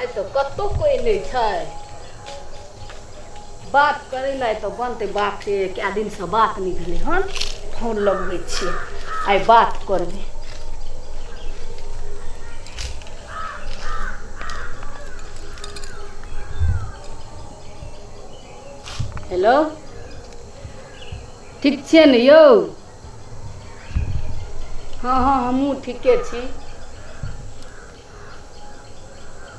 आइ तऽ कतहु कोइ नहि छै बात करै लए तऽ बनतै। बाप रे, कए दिनसँ बात नहि भेलै हन। फोन लगबै छियै, आइ बात करबै। हेलो, ठीक छियै ने यौ? हँ हँ, हमहूँ ठीके छी।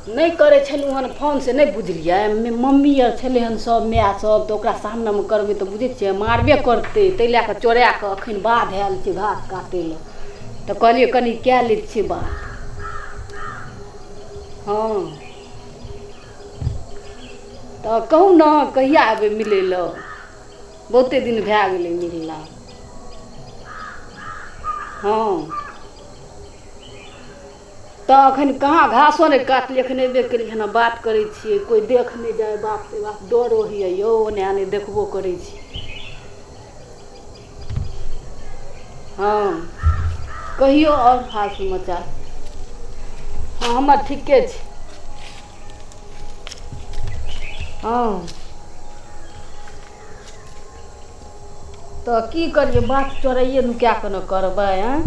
नहि करै छलहुँ हन फोन से नहि बुझलियै, मम्मी आर छलै हन सब, माय सब, तऽ ओकरा सामनेमे करबै तऽ बुझै छियै मारबे करतै। ताहि लए कऽ चोरा कऽ एखन बाध आयल छी घास काटै लए, तऽ कहलियै कनि कए लै छियै बात। हँ, तऽ कहू ने, कहिया एबै मिलै लए? बहुते दिन भए गेलै मिलला। हँ, तऽ एखन कहाँ घासो नहि काटलियै, एखन अयबे केलियै हन, बात करै छियै, कोइ देख नहि जाय। बाप रे बाप, डरो होइए यौ, ओने आने देखबो करै छी। हँ, कहियौ आओर हाल समाचार। हँ, हमर ठीके छै। हँ, तऽ की करियै, बात चोराइए नुका कऽ ने करबै? आँय,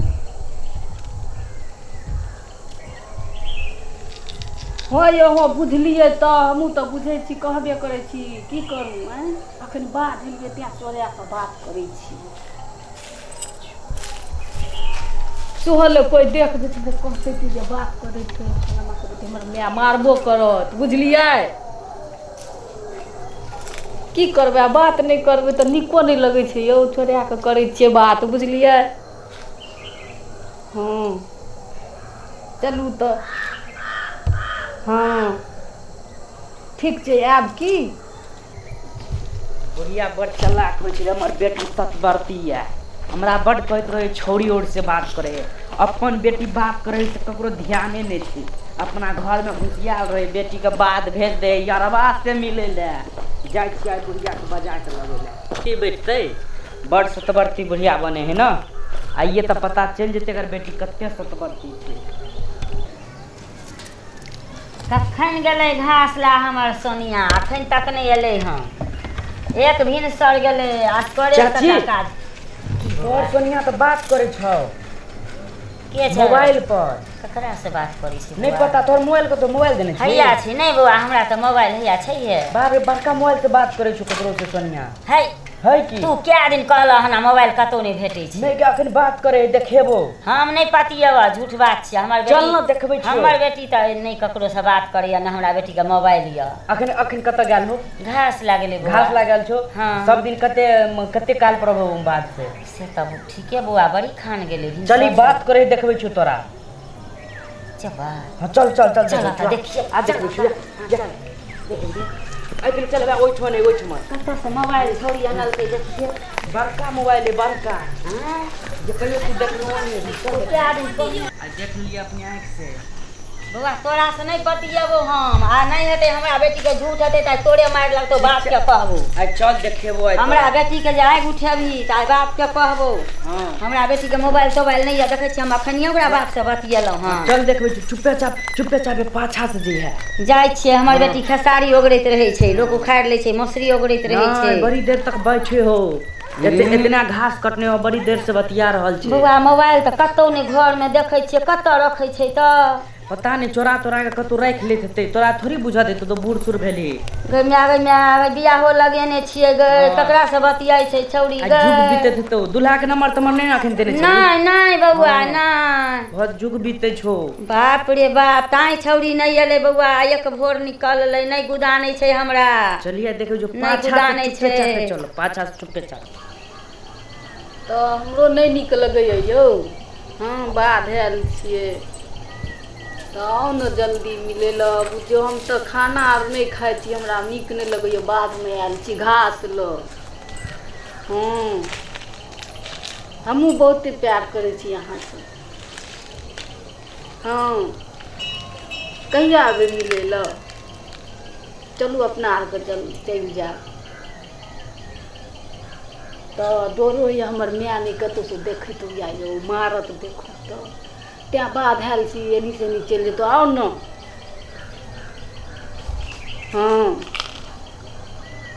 हँ यौ, हँ, बुझलियै तऽ हमहूँ तऽ बुझै छी, कहबे करै छी। की करू? आँय, अखन बाध एलियै तैँ चोरा कऽ बात करै छी। सोहल कोइ देख देतै तऽ कहतै कि जे बात करै छै फलाना करै छै, हमर माय मारबो करत, बुझलियै? की करबै, आ बात नहि करबै तऽ नीको नहि लगै छै यौ। चोरा कऽ करै छियै बात, बुझलियै? हँ, चलू तऽ। हँ, ठीक छै, आयब की? बुढ़िया बड़ चलाक होइ छै। हमर बेटी सतबरती यऽ। हमरा बड्ड कहैत रहै छौड़ी और से बात करै है। अपन बेटी बात करै से ककरो ध्याने नहि छै। अपना घरमे घुसियाल रहै, बेटीके बाद भेज दे यरबा से मिलै लए। जाइ छियै आइ बुढ़ियाके बजा के लबै लए। की बैठतै, बड़ सतबरती बुढ़िया बने है ने, आइए तऽ पता चलि जेतै एकर बेटी कते सतबरती छै। कखन गेलै घास ला हमर सोनिया, अखन तक नहि एलै हँ। एक भिनसर गेलै असगरे। चाची। सबटा काज तोहर सोनिया तऽ बात करै छौ। के छै? मोबाइल पर। ककरा से बात करै छै? नहि बौआ? पता। तोहर मोबाइल के तो मोबाइल देने छी। हैया छै नहि बौआ, हमरा तऽ मोबाइल हैया छैहे। बाप रे, बड़का मोबाइल से बात करै छौ ककरो से सोनिया। है। है की? तू कए दिन कहलह हन, मोबाइल कतहु नहि भेटै छै। नहि के अखन बात करे देखेबो। हम नहि पतियब, झूठ बात छियै। हमर चल बेटी ने, देखबै छियौ। हमर बेटी तऽ नहि ककरो से बात करैया, ने हमरा बेटीके मोबाइल यऽ। अखन अखन कतऽ गेल हो? घास लागलै बौआ। घास लागल छौ? हँ। सब दिन कते कते काल पर अबहो बाद से? से तऽ ठीके बौआ, बड़ी खान गेलै भिनसर। चल, ई बात करे देखबै छियौ तोरा। चबा। हाँ, चल चल चल। चल देखबै तऽ छियौ। देखियै। आ देखबै छियौ, जा जा, आइ गेल। चल ओहिठमा नहि, ओहिठमा। कतऽसँ मोबाइल छोड़ी अनलकै, देखियै। बड़का मोबाइल है, बड़का। हँ। जे कहियो तू देखलो नहीं हेबी। चल। कए दिन कहने। आ देख लिअ अपने आँखि से। बौआ, तोरा से नहि पतियेबो हम, आ नहि हेतै हमरा बेटीके झूठ हेतै तऽ तोरे मारि लगतौ, बापके कहबो। आइ चल, देखेबो आइ हमरा तोरा। बेटीके जे आगि उठेबही तऽ आइ बापके कहबो। हाँ। हमरा बेटीके मोबाइल तोबाइल नहि यऽ, देखै छियै हम अखनिये ओकरा बापसँ बतियेलहुँ हँ। चल, देखबै छी। चुपे चाप, चुपे चापे पाछा से जइहे। जाइ छियै। हमर बेटी खेसारी ओगरैत रहै छै, लोक उखाड़ि लै छै, मसुरी ओगरैत रहै छै। नहि, बड़ी देर तक बैठे हो। एते इतना घास कटने हो, बड़ी देर से बतिया रहल छै। बौआ, मोबाइल तऽ कतहु नहि घरमे देखै छियै, कतऽ रखै छै तऽ? पता नहि, चोरा तोरा के कतौ राखि लैत हेतै। तोरा थोड़ी बुझऽ देतौ, तो बूढ़ सूढ़ भेलही। गै माय, गै माय, गै, बियाहो लगेने छियै गै। ककरा से बतियाइ छै छौड़ी? आ गै जुग बीतैत हेतौ। दूल्हा के नंबर तम्बर नहि अखन देने छही? नहि नहि बौआ, नहि। बहुत जुग बीतै छौ। बाप रे बाप, ताहि छौड़ी नहि एलै बौआ। एक भोर निकललै, नहि गुदानै छै हमरा। चलिए, देखै जो नहि पाछा से। गुदानै चुपे छै। चापे चलो, पाछा से चुपे चापे। तऽ हमरो नहि नीक लगैए यौ। हँ, बाध आयल छियै तऽ आउ ने जल्दी मिलै लए। बुझियौ, हम तऽ खाना आर नहि खाइ छी, हमरा नीक नहि लगैए। बाधमे आयल छी घास लऽ। हँ, हमहूँ बहुते प्यार करै छी अहाँसँ। हँ, कहिया एबै मिलै लए? चलू, अपना आरके चल चलि जायब तऽ डरो होइए, हमर माय नहि कतहुसँ देखैत हुए यौ, मारत देखत तऽ। तैँ बाध आयल छी, एनी से एनी चलि जेतौ। आउ ने। हँ,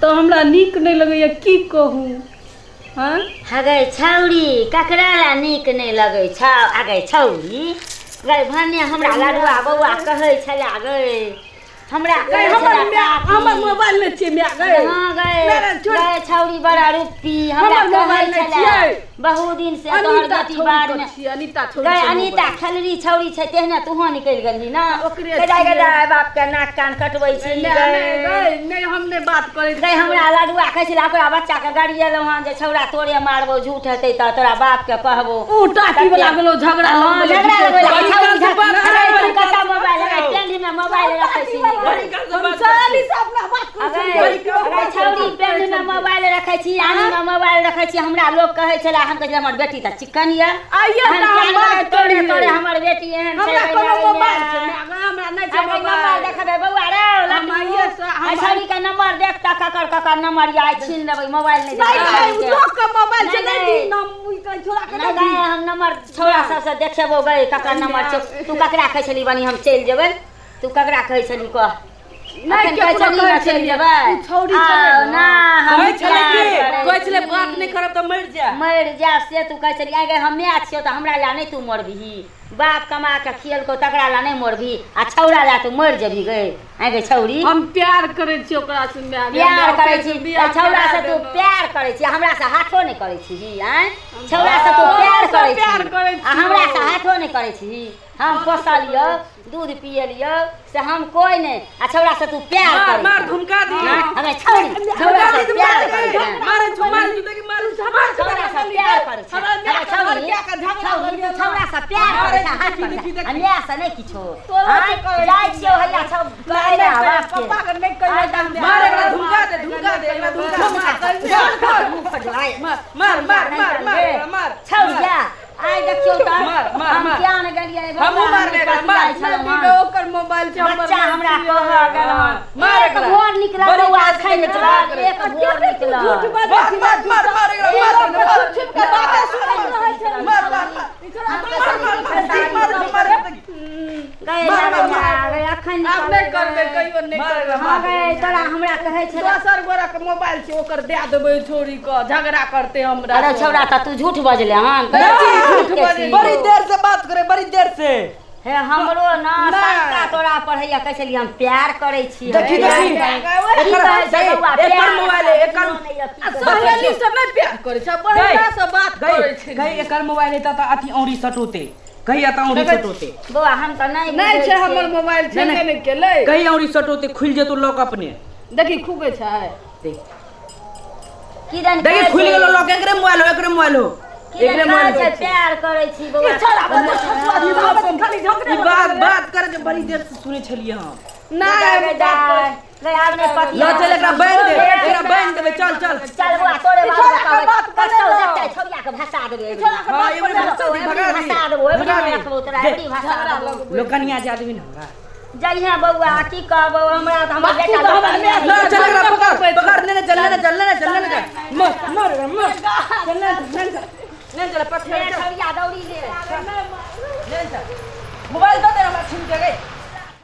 तऽ हमरा नीक नहि लगैए, की कहू? हँ हगै छौरी, ककरा ला नीक नहि लगै छौ? आगै छौरी गै, भने हमरा लडुआ बौआ कहै छला गै, हमरा कहै हमर छला माय, काकी। हमर मोबाइल नहि छियै माय गै। हँ गै। नहि, नहि, छोड़। गै छौरी, बड़ा रुप्पी हमरा हमर कहै मोबाइल नहि छला छियै। बहुत दिन से तोहर अनीता बेटी छौरी बाद के मे छियै, अनीता छौरी गै के अनीता मोबाइल। खेलरी छौरी छै, तेहने तूहो निकलि गेलही ना। ओकरे गै दाइ, गै छियै। दाइ, बाप के नाक कान कटबै छी। नहि गै नहि गै, नहि, हम नहि बात करै गै, हमरा लडुआ कहै छलै, ओकरा बच्चा के गरियेलहुँ हन जे छौड़ा तोरे मारबौ, झूठ हेतै तऽ तोरा बाप के कहबो। ओ टाटी वाला गेलो झगड़ा हँ, लगबै झगड़ा लगबै लए। लए। छौड़ी बड़ी काल से बात अरे, करै, तू कतऽ मोबाइल है? पेंढी में मोबाइल रखै छी। बड़ी काल से हम बात सहेली से अपना बात करै अरे छलियै। अरे छौड़ी, पेंढी में मोबाइल रखै छी, आनी में मोबाइल रखै छी। हमरा लोक कहै छलै, हम कहै छलै हमर बेटी तऽ चिक्कन यऽ। आइए हम तऽ हम किया बात नहि तोरे करियै। तोरे हमर बेटी एहन छै। हमरा गै कोनो गै मोबाइल छै गै। माय गै? हमरा नहि छै अरे नंबर मोबाइल। देखबै बौआ रे हम लड्डू। आइए से हम आ छौड़ी के नंबर देख तऽ ककर ककर नंबर यऽ, आइ छीन लेबै मोबाइल। नहि नहि देबै नहि, छौड़ी के। लोक के मोबाइल छै। नहि, नहि नहि। दी नाम छोड़ा के। नहि नहि दी। गै, हम नंबर छौड़ा सबसँ देखेबो गै, ककर नंबर छौ। तू ककरा कहै छली बनी हम चलि जेबै? तू ककरा कहै छली, कह? नहि, अखन कहै केकरो छली कहै ने चलि छलियै। जेबै? ओ छौड़ी छलै आउ ने। ना, हम कहै छलै प्यार की करै कहै छलै छी। बात नहि करब तऽ मरि जायब। मरि जायब से तू कहै छली। आइ गै, हम माय छियौ तऽ हमरा लए नहि तू मरबिही? बाप कमा कऽ खियलकौ तकरा लए नहि मरबिही आ छौड़ा लए तू मरि जेबही गै? आइ गै छौड़ी, हम प्यार करै छी ओकरा से माय गै। प्यार हमरा करै ओकरे छी से बियाह छौड़ा करा से तू देलक। प्यार करै छी, हमरा से हाथो नहि करै छी? आँय, छौड़ा से तू प्यार छौड़ा से करै प्यार छी करै आ हमरा से छियौ। हाथो नहि करै छी? हम पोसलियौ, दूध पियलियौ, से हम कोइ नहि, आ छौड़ा से तू प्यार मार करै मार छी। धमका दी। आँय, हमे छौड़ी, छौड़ा से प्यार करै छी। मारे छौ, मारे छौ, देखी, मारे छौ, मार छौ। छौड़ा से प्यार करै छै। हमरा माय हमे के छौड़ी, घर के झगड़ा छौड़ी, तू छौड़ा से प्यार करै छै, हाथ देखी, पर देखी, से। देखी। आ माय से नहि किछो। तोरा से आँय, करै जाइ छी। छियौ हैया छौ नहि, कहै नहि, बाप के। पप्पा के नहि कहियै। आइ तऽ मार एकरा, धमका दे, धमका दे एकरा, धमका मार। मुँह पर आइ। मार मार मार मार मार एकरा, मार। छौड़िया, आइ देखियौ तऽ मार, मार, हम मार। किया ने गेलियै बौआ, हमहूँ मारबै एकरा, मार। पतियाइ छलहुँ हन। ओकर मोबाइल छै, हमर बच्चा नहि हमरा छियै। कहऽ गेल हन। मार एक एकरा। भोर निकलल बड़ी बौआ, काल से अखन देखै छलहुँ, निकलल, एक भोर निकलल। झूठ बाजै मार छी। मार मार मार एकरा, मार मार। छिप के बाते सुनैत रहै छै। मार मार मार मार मार मार मार मार। गए मार, मार, मार, गए, अखन आब नहि करबै, कहियो नहि मार करबै। हँ गए, तोरा हमरा कहै छलै। दोसर गोरा के मोबाइल छै, ओकर दए देबै छोड़ी के, झगड़ा करते हमरा अरे से। छौड़ा, तऽ तू झूठ बजले हन? नहीं, झूठ बजै। बड़ी देर से बात करे, बड़ी देर से। हे, हमरो ना नहि। शंका तोरा पर हैया, कहै छली हम प्यार करै छी। देखी, प्यार देखी। करै छी। की एकर- कहै छै देखी, बौआ, एकर प्यार मोबाइल है, एकर- नहि यऽ, की आ कहै छै? सहेली से नहि प्यार करै छै, बढ़िया से बात करै छै। कही एकर मोबाइल हेता तऽ अथी औरी सटोते, कही एतऽ औरी सटोते। बौआ, हम तऽ नहि नहि बुझै छै छियै। हमर मोबाइल छै। नहि, नहि केलै। कही औरी सटोते, खुलि जेतौ लॉक अपने। देखी, खुबै छै। देख। की जानि देखी, कहै खुलि छै? गेलो लॉक। एकरे मोबाइल हो, एकरे मोबाइल हो। की एकरे जानि मोबाइल कहै हो। छै प्यार करै छी बौआ। छोड़ा, बच्चा छसुआ खाली झगड़े। ई बात बात करे जे बड़ी देर से सुनै छलियै हम। नहि, गै हम बात करै दाइ, गै, आब नहि पतिया। ल चल, एकरा बान्हि दे, एकरा बान्हि देबै, चल चल। चल बौआ, तोरे ई बाप छोड़ा के बताबै। बात कतौ बनेलौ। देखतै छौड़िया के भसा देबै एबरी। हँ, एबरी भसा दी, एबरी भगा दी। भसा देबो, एबरी भगा नहि दी। रखबो तोरा, एबरी भसा देबो। लोकनिया जे आदमी ने हमरा। जइहे बौआ, की कहबो, हमरा तऽ हमर बेटा तू तऽ हमरा लोकनिया ल चल, एकरा पकड़ पकड़, लेने चल, लेने चल, लेने चल, लेने चल, मर मर मर, चल, लेने चल, लेने चल, लेने चल, पकड़। ले छौड़िया, दौड़ी ले।